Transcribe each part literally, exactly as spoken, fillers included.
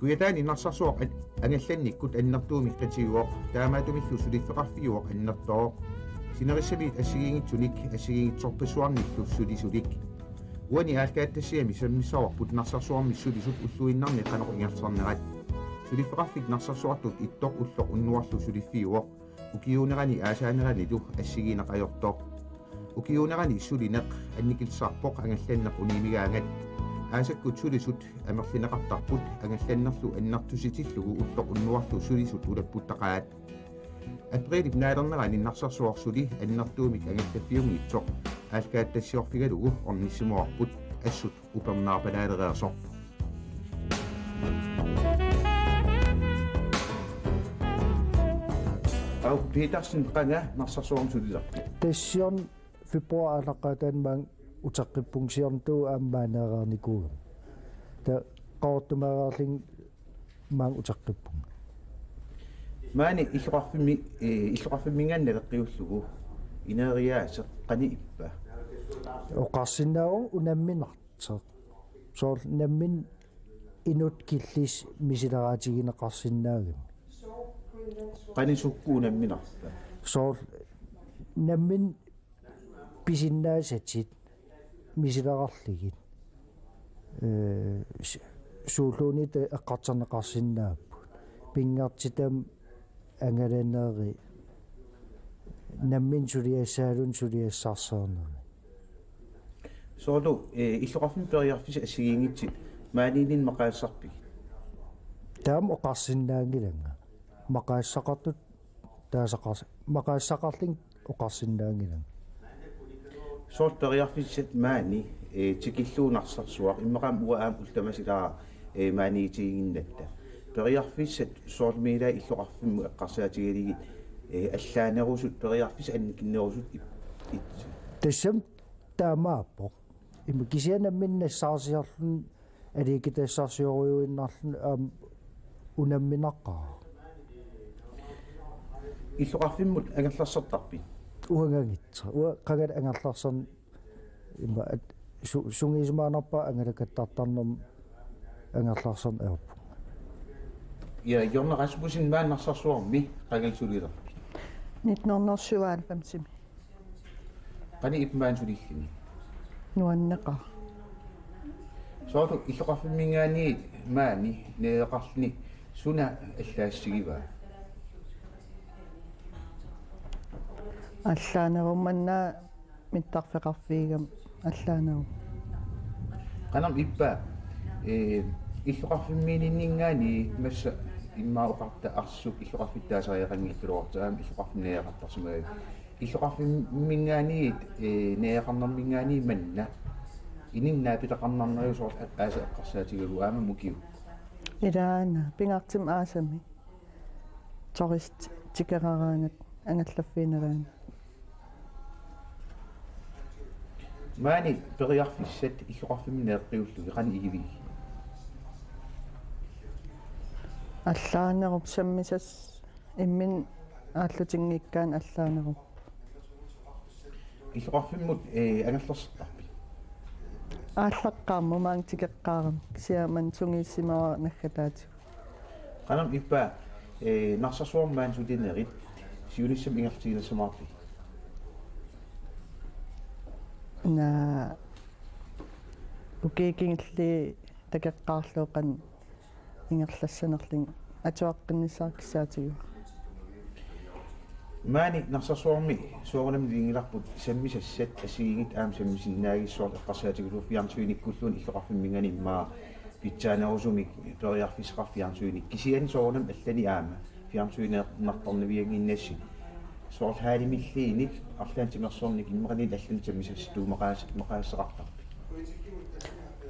Nunataani Narsarsuaq an-, angallannikkut annertuumik qitiuvoq, taamaattumillu suliffeqarfiuvoq annertooq. Sinerissamiit assigiinngitsunik assigiinngitsorpassuarnillu sulisulik. Uani aallakaatitassiami sammissavarput Narsarsuarmi sulisut ulluinnarni qanoq ingerlaarnerat. Suliffeqarfik Narsarsuartut ittoq ulloq unnuarlu suliffiuvoq. Ukiuunerani aasaaneranilu assigiinneq ajortoq. Ukiuunerani sulineq annikillisarpoq angallanneq uniimigaangat. Aasakkut sulisut amerlineqartarput angallannerlu annertusitillugu ulloq unnuarlu sulisut ulapputtaqaat. Aprilip naalernerani Narsarsuaq suli annertuumik angallaffiunngitsoq aallakaatitassiorfigalugu ornissimavarput assut upernaarpalaalereersoq. Au Petersen, qanga Narsarsuarmi sulilerpit? Tassa siorna februar aallaqqaataani maanga uteqqippunga, siornatigut aamma maaneereernikuugama. Taava Qaqortumaareerlunga maanga uteqqippunga. Maani illoqarfimmi, eh, illoqarfimminngaanniit naleqqiullugu ineriaaseq qanoq ippa? Oqarsinnaavunga unamminartoq. Soorlu nammineq inuttut killissutit misileraatigineqarsinnaagami. Qanoq sukkut unamminarpa? Soorlu nammineq pisinnaasatit misilerarlugit. Ee, s-, suulluunniit eqqartorneqarsinnaapput. Pinngortitami angalanerit, nammineq suliassaallutik suliassarsiornerit. Soorlu, eh, illoqarfimmi periarfissat assigiinngitsut maaniinninni maqaasisarpigit? Taama oqarsinnaanngilanga. Maqaasisaqartut taasaqars-, maqaasisaqarlunga oqarsinnaanngilanga. Soorlu periarfissat maani, eh, tikillugu Narsarsuaq, immaqa aamma uanga aamma ullut tamatigut, eh, maaniitiginnginnatta. Periarfissat soorlu ilaat illoqarfimmut eqqarsaatigalugit, eh, allaanerusut, periarfissat annikinnerusut ip-, ippa? Tassami taamaappoq. Ima kisianni nammineq nassaarsiorluni aliikkutassarsiorujuinnarluni aamma unamminaqaaq. Illoqarfimmut angerlarsertarpit? Uangangitsoq. Uanga qangali angerlarserneq ima at-, su-, sungiusimaannarpara angalakattartarnermut angerlarserneq ajorpunga. Ja, Jonna Rasmussen, maani Narsarsuarmi qangali sulilerpit? Nitten hundrede syvoghalvfemsimi. Qanoq ippa maani sulilluni? Nuanneqaaq. Soorlu illoqarfimminngaanniit maani naleqarluni suna allaassigivaa? Allaanerummat, una mittarfeqarfigigami allaanerummat. Qanormi ippa, eh, illoqarfimmiinngaanniit massa immaqa oqarta arsuk illoqarfittaasariaqanngilluartoq aamma illoqarfimmi naleqartarsimagaanni. Illoqarfimminngaanniit, eh, naleqarnerminngaanniit manna inunnut naapitaqarnarnerigut soorlu aasaq eqqarsaatigalugu aamma ukiukkut? Ilaana, pingaartumik aasami. Turistit tikeraaraangatta angallaffigineraangatta. Maani periarfissat illoqarfimmi naleqqiullugit qanoq igivigit? Allaaneruvoq, sammisassat imminnut aallutinngikkaanni allaaneruvoq. Illoqarfimmut, eh, angerlarsertarpit? Aallaqqaammut maanga tikeqqaarama, kisianni maani sungiussimavara naggataatigut. Qanormi ippa, eh, Narsarsuarmi maani sulinerit siunissamut ingerlatigineqarsimaarpigit? Naa, ukiut kingulliit takoqqaarlugu qanoq ingerlassanerlunga atuaqqinnissara kissaatigaara. Maani Narsarsuarmi soorunami nalunngilarput sammisassat assigiinngitsut aamma sammisinnaagissaat eqqarsaatigalugu fjernsynikkulluunniit illoqarfimminngaanniit immaqa pitsaanerusumik periarfissaqarfik fjernsyni. Kisianni soorunami allanik aamma fjernsynertarnaviannginnassi. Soorlu hallimilluunniit arlaannik timersornikkut immaqaluunniit allanik sammisassat tuumaqaas-, maqaasisaqartarpit?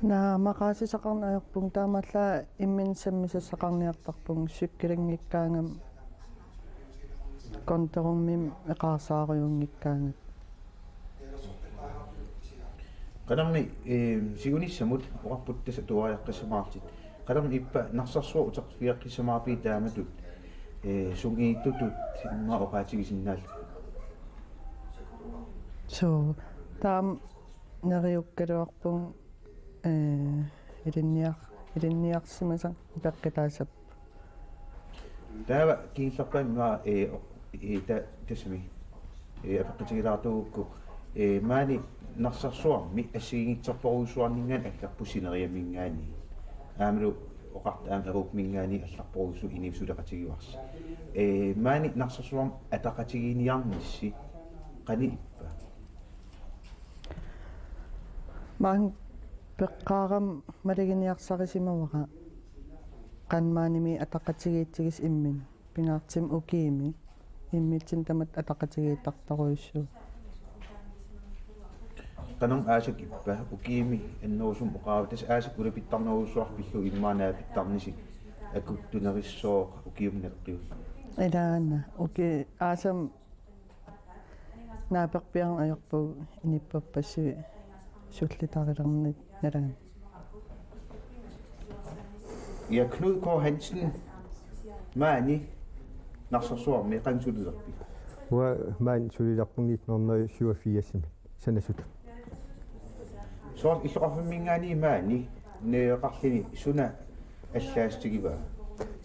Naa, maqaasisaqarneq ajorpunga, taamaallaat imminut sammisassaqarniartarpunga, cykelinngikkaangama kontorummimik eqaarsaarujunngikkaangama. Qanormi, eh, siunissamut oqarputit tassa atuariaqqissamaarlutit. Qanormi ippa Narsarsuaq uteqqiffigeqqissamaarpigit taamatut, eh, sungiusutut immaqa oqaatigisinnaallugu? Suu, taama neriukkaluarpunga, eh, ilinniar-, ilinniarsimasaq peqqitaasap. Taava kingullerpaamik, ee, ee, ta-, tassami, ee, apeqqutigilaartugukku, ee, maani Narsarsuarmi assigiinngitsorpassuarninngaanniit allarput sineriamminngaanniit. Aammalu oqartut aamma Europaminngaanniit allarpassuit inuit suleqatigivarsi. Ee, maani Narsarsuarmi ataqatigiinniarnissi qanoq ippa? Maanga peqqaarama maluginiarsarisimavara qanoq maanimi ataqatigiitsigisoq imminut. Pingaartumik ukiumi immitsinnut tamatta ataqatigiittartorujussuuvoq. Qanoq aasaq ippa ukiumi annerusumik oqarava, tassa aasaq ulapittarnerujussuarpillu immaqa naapittarnisi akuttunerissooq ukiumut naleqqiullugu? Ilaana uki-, aasami naaperpiarneq ajorpugut inuppassuit sullitarilernerat nalaani. Ja, Knud K. Hansen, maani Narsarsuarmi qanoq sulilerpit? Uanga maani sulilerpunga nitten hundrede syvogfirsimi sanasutut. Soorlu illoqarfimminngaanniit maani najugaqarluni suna allaassutigiva?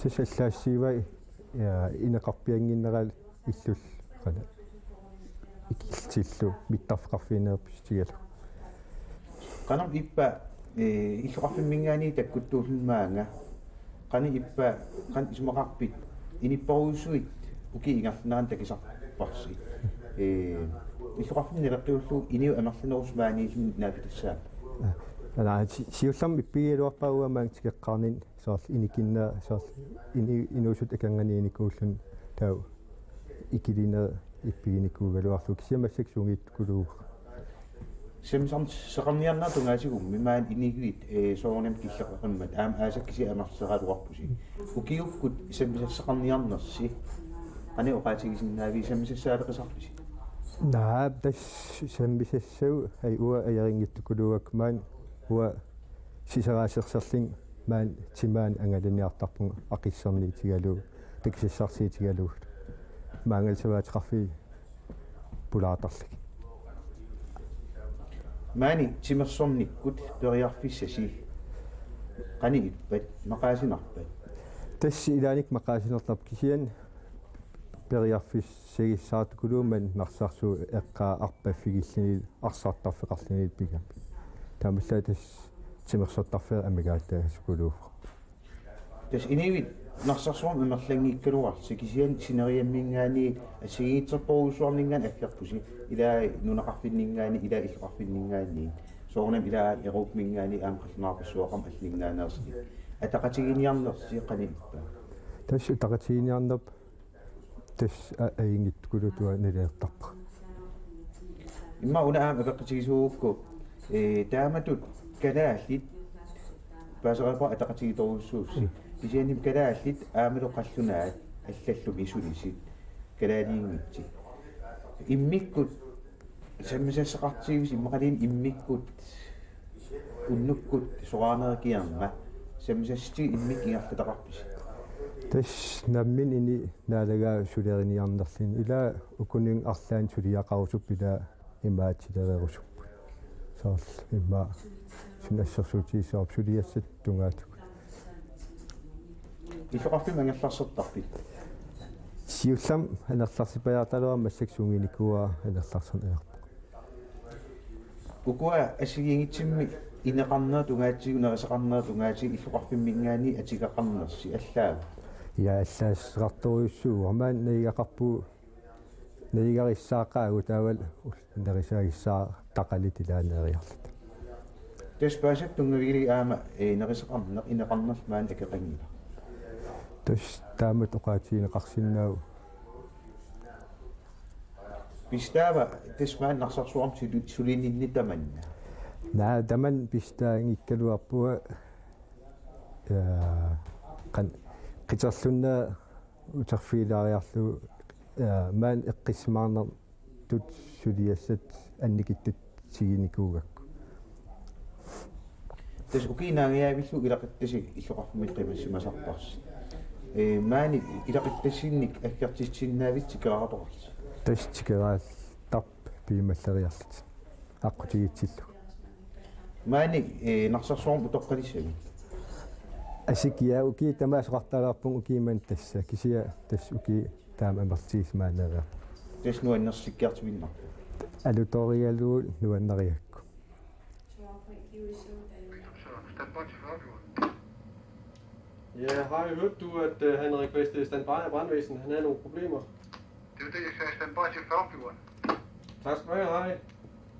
Tassa allaassutigivaat, ja, ineqarpiannginneralu illut qanoq ikillutillu mittarfeqarfiginerup pissutigalugu. Qanoq ippa, ee, illoqarfimminngaanniit takkuttuulluni maanga? Qanoq ippa, qanoq isumaqarpit, inuppassuit ukiup ingerlanerani takusarparsi? Ee, illoqarfimmi naleqqiullugu inuit amerlanerusut maaniilluni naapitassaapput? Aa, naa, si-, siullermik ippigigaluarpara uanga maanga tikeqqaarnini. Soorlu inikinna, soorlu ini-, inuusuttut akornanniinnikuulluni taava ikilineq ippiginikuugaluarlugu, kisianni massakkut sungiutukuluuvoq. Sammisar-, sammisarseqarniarnerup tungaatigummi maani inuit, ee, soorunami killeqaqimmat aamma aasaq kisiat amerliseraluarpusi. Ukiukkut sammisarseqarniarnersi qanoq oqaatigisinnaaviuk, sammisassaaleqisarpisi? Naa, tassa sammisassagut, ai, uanga ajorinngitukuluugakku maani uanga sisoraasersorlunga maani timaani angalaniartarpunga aqisserniutigalugu, takusassarsiutigalugu. Maangalu savaateqarfiit pulaartarlugit. Maani timersornikkut periarfissasi qanoq ippat, maqaasinarpat? Tassa ilaanni maqaasinertarpoq, kisianni periarfissagissaartukuluummat Narsarsuup eqqaa arpaffigillunilu arsartarfeqarlunilu pigami. Taamaammat tassa timersortarfeeraq amigaataasukuluuvoq. Tassa inuit Narsarsuarmi amerlanngikkaluarlutik, kisianni sineriamminngaanniit assigiinngitsorpassuarninngaanniit aggerpusi, ilaa nunaqarfinninngaanniit, ilaa illoqarfinninngaanniit, soorunami ilaa Europaminngaanniit aamma qallunaarpassuaqarmat allinnaaneersunik. Ataqatigiinniarnersi qanoq ippa? Tassa ataqatigiinniarneq tassa a-, ajunngittukuluuvoq, uanga nalilertarpara. Immaqa una aamma apeqqutigisuugukku, ee, taamatut kalaallit paasereerpara ataqatigiittorujussuusut. Mm. Kisianni kalaallit aammalu qallunaat allallu misulisut kalaaliunngitsut. Immikkut sammisasseqartigisoq immaqaluunniit immikkut unnukkut soraarnerup kingorna sammisassutigut immikkut ingerlataqarpisi? Tassa nammineq inuit naalagaat suleriniarnerluni, ilaa ukununga arlaanni suliaqarusupput, ilaa imaatilereerusupput. Soorlu immaqa suna assersuutigissavarput, suliassat tungaatigut. Illoqarfimmi angerlarsertarpit? Siullermik angerlarsipajaartalerama massakkut sungiunikuuara angerlarserneq ajorpoq. Ukua assigiinngitsummi ineqarnerup tungaatigut, nerisaqarnerup tungaatigut illoqarfimminngaanniit atugassaqarnersi allaava? Ja, allaaseqartorujussuuvoq, maani najugaqarpugut, najugarissaaqaagut taavalu nerisagissaartaqaluta ilaa neeriarluta. Tassa paaseq tunngavigilik aamma, ee, nerisaqarneq ineqarnerlu maani akeqanngilaq. Tassa taamatut oqaatigineqarsinnaavoq. Pissutaava tassa maani Narsarsuarmi suli-, sulininni tamanna? Naa, tamanna pissutaanngikkaluarpunga, ee, qan-, qiterlunneq uterfigilaariarlugu, ee, maani eqqissimaarnertut suliassat annikittut tigunikuugakku. Tassa ukiup naangajaviillu ilaquttasi illoqarfimmut qimassimasarparsi. Ee, maani ilaquttassinnik aggertissinnaavisi tikeraartoqarlusi? Tassa tikeraartarput piumalleriarluta aqqutigiitsillugu. Maani, ee, Narsarsuarmi utoqqalissavit? Asikiaq ukiut tamaasa oqartariaqarpunga ukiumut tassa kisianni tassa ukiut taama amerlatigisut maaniipput. Tassa nuannersikkiartuinnarpoq. Alutorigalugu nuannarigakku. Ja, har I hørt du, at øh, han requestede standby af brandvæsen? Han havde nogle problemer. Det er det, jeg sagde. Standby til fyrre-flyveren. Tak skal du have, hej.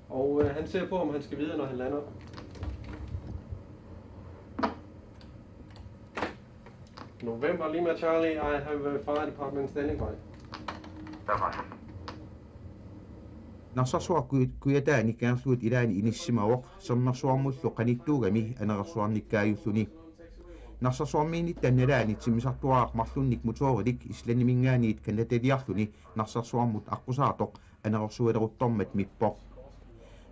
Og øh, han ser på, om han skal videre, når han lander. November Lima Charlie, I have a fire department standing by. Narsarsuaq Kuj-, Kujataani kangerluit ilaanni inissisimavoq, sermersuarmullu qanittuugami anerersuarnikkaajunnaarluni. Narsarsuarmiinnitta nalaani timmisartuaraq marlunnik motorilik Islandimiingaanniit Canadaliarluni narsarsuarmut aqqusaartoq anerersualeruttormat mippoq.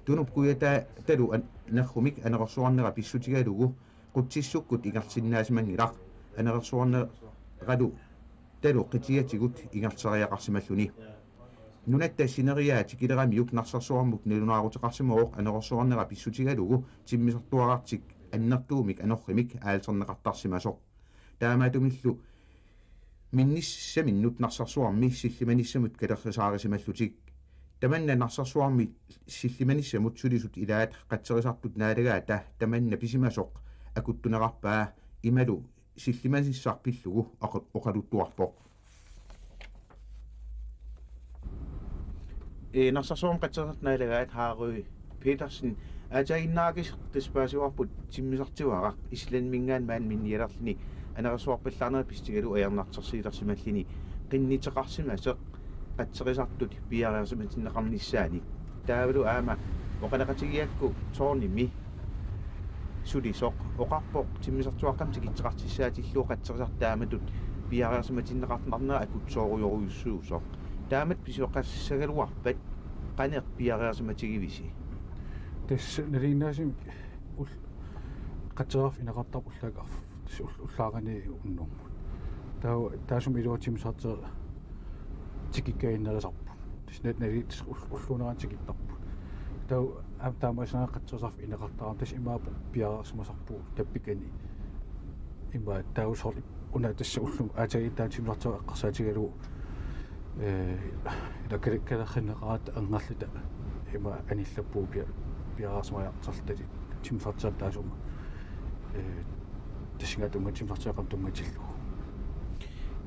Tunup Kujataatalu an-, nerrumik anerersuarnera pissutigalugu qutsissukkut ingerlasinnaasimanngilaq, anerersuarneralu talu qitiatigut ingerlariaqarsimalluni. Nunatta sineriaa tikileramiuk narsarsuarmut nalunaaruteqarsimavoq anerersuarnera pissutigalugu timmisartuarartik annertuumik anorrimik aalterneqartarsimasoq. Taamaattumillu minnissaminnut narsarsuarmi sillimanissamut katerrisaarisimallutik. Tamanna narsarsuarmi sillimanissamut sulisut ilaat qatserisartut naalagaata tamanna pisimasoq akuttunerarpaa imalu sillimanissaq pillugu oqa-, oqaluttuarpoq. Ee, narsarsuarmi qatserisartut naalagaat Harry Petersen aatsaannguaq qispaasivarput timmisartuaraq Islandimiingaanniit maani minnialerluni anerersuarpallaarnera pissutigalugu ajornartorsiulersimalluni qinnuteqarsimasoq qatserisartut piareersimatinneqarnissaanik. Taavalu aamma oqaloqatigiigakku tårnimi sulisoq oqarpoq timmisartuaqqamik tikitseqartussaatillugu qatserisartut taamatut piareersimatinneqartarnera akutsoorujorujussuusoq. Taamatut pisueqassagaluarpat qanoq piareersimatigivisi? Tassa nalinginnaasumik ul-, qatserisarfik ineqartarpoq ullaaq arf-, tassa ull-, ullaaqarfik unnummut. Taava taassuma iluatimmisartera tikikkaannerisarput. Tassa nat-, nali-, tassa ull-, ulluunerani tikittarput. Taava aamma taamaasinaaq qatserisarfik ineqartarami tassa imaappoq piareersimasarpugut tappikani. Ima taava soorlu una tassa ullumi aatsaannguaq taanna timmisartuaraq eqqarsaatigalugu, ee, ila kale-, kalerrinneqaratta angerluta ima anillappugut pia-, piareersimajartorluta timmisartuaraq taassuma, ee, tassunga tunnga-, timmisartuaqqamik tunngatillugu.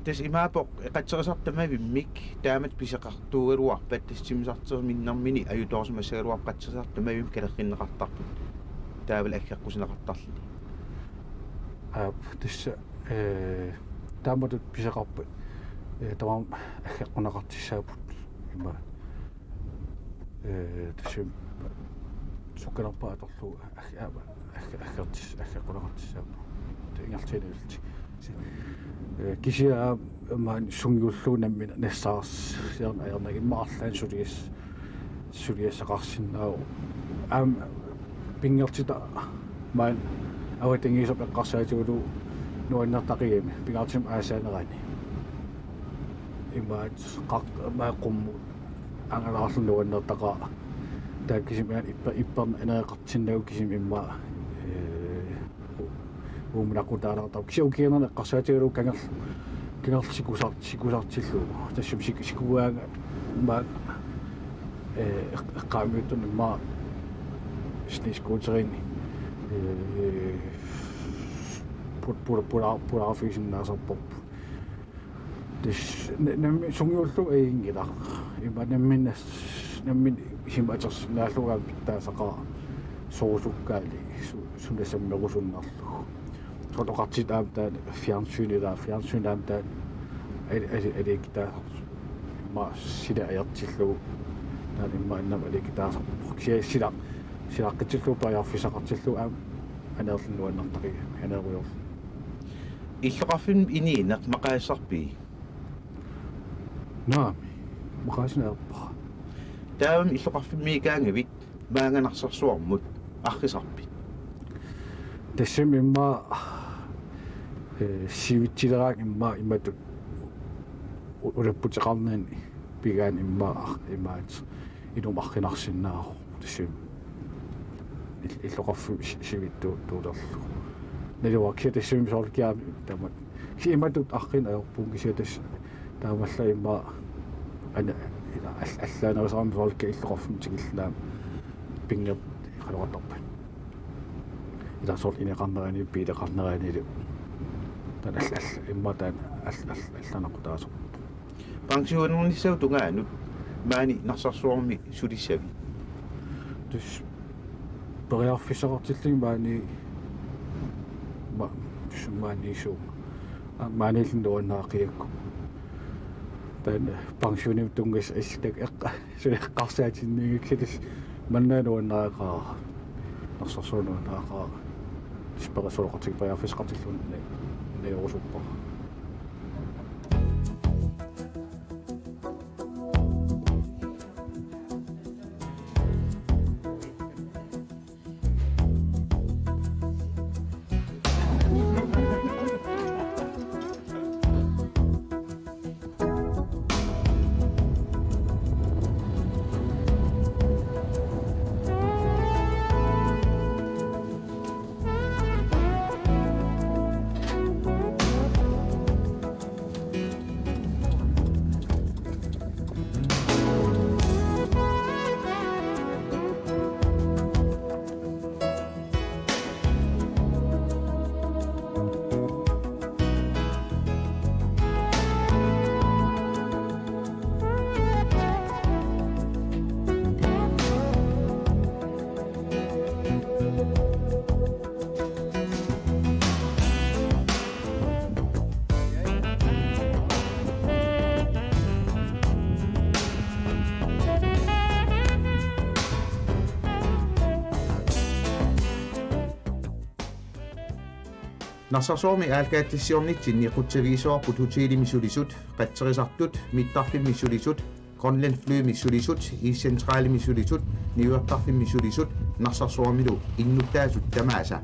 Tassa imaappoq qatserisartut tamavimmik taamatut pisoqartuugaluarpat tassa timmisartuaraq minnermini ajutoorsimassagaluarpat qatserisartut tamavimmik kalerrinneqartarput taavalu aggeqqusineqartarluni. Aap, tassa, ee, taamatut pisoqarpat, ee, tamarmik aggeqquneqartussaapput. Ima, ee, tassa sukkanerpaaq atorlugu agge-, aap, agge-, aggertus-, aggeqquneqartussaapput. Taava ingerlaannaq illit. Ee, kisianni aamma sungiullugu nammineq nassaarsiorneq ajornagimmaarlaan sulias-, suliassaqarsinnaavoq. Aamma pinngortitaq maani avatangiiseq eqqarsaatigullu nuannertaqigami pingaartumik aasaanerani. Imaattoq qaq-, maani qummut angalaarluni nuannertaqaaq. Taava kisimi aamma ippa-, ipperneq aneeqartinnagu kisimi immaqa, ee, u-, uumunaqutaalaartarpoq. Kisianni ukiuunerni eqqarsaatigalugu kangerl-, kangerluk sikusar-, sikusartillugu. Tassami sik-, sikugaanga maani, ee, eq-, eqqaamiuttorneq immaqa snescooterini, ee, pul-, pul-, pula-, pulaarfigisinnaasarparput. Tassa na-, nammi-, sungiullugu ajunngilaq. Ima nammineq, nammineq isima atorsinnaallugu aamma pitsaassaqaaq soorlu sukkaali su-, suna sammerusunnerlugu. Soorlu oqartitut aamma taanna fjernsyni ilaa, fjernsyni aamma taanna ali-, ali-, aliikkutaasartoq. Immaqa sila ajortillugu. Taanna immaqa annamut aliikkutaasarpoq. Kisianni sila, silaqqutsillugu periarfissaqartillugu aamma aneerluni nuannertaqigami, aneerujoorluni. Illoqarfimmi inuuneq maqaasisarpit? Naamik, maqaasineq ajorpara. Taavami illoqarfimmiikkaangavit maanga narsarsuarmut arrisarpit? Tassami immaqa, ee, sivitsileraangat immaqa imatut u-, ulapputeqarnani pigaanni immaqa ar-, imaattoq inummut arrinarsinnaavoq. Tassami il-, illoqarfimmi si-, sivitsuulerlugu. Naluara kisianni tassami soorlu kiami taamak. Kisianni imatut arriinneq ajorpugut kisianni tassa taamaallaat immaqa ana ila all-, allaanerusarami soorlu illoqarfimmi tikillugu pinngortitaqarpoq. Ila soorlu ineqarnerani, biileqarneranilu. Taanna all-, all-, immaqa taanna all-, all-, allaaneqartariaqarpoq. Pensionernissaata tungaanut maani Narsarsuarmi sulissavit? Tassa periarfissaqartillugit maani ma-, tassa maani suum. Aa, maaniilli nuannaaqigakku. Taanna pensionimut tunngasut assilak eqqa-, suleqqarsaatinniigikkit tassa maani nuannaaqaara. Narsarsuaq nuannaaqaara. Tassa periarfissaqartillugit periarfissaqartillugit na-, najorusuppara. Narsarsuarmi aallakaatitsiornitsinni qutsavigisaarput hotelimi sulisut, qatserisartut, mittarfimmi sulisut, Grønland Flymi sulisut, Iscentralimi sulisut, niuertarfimmi sulisut, Narsarsuarmilu innuttaasut tamaasa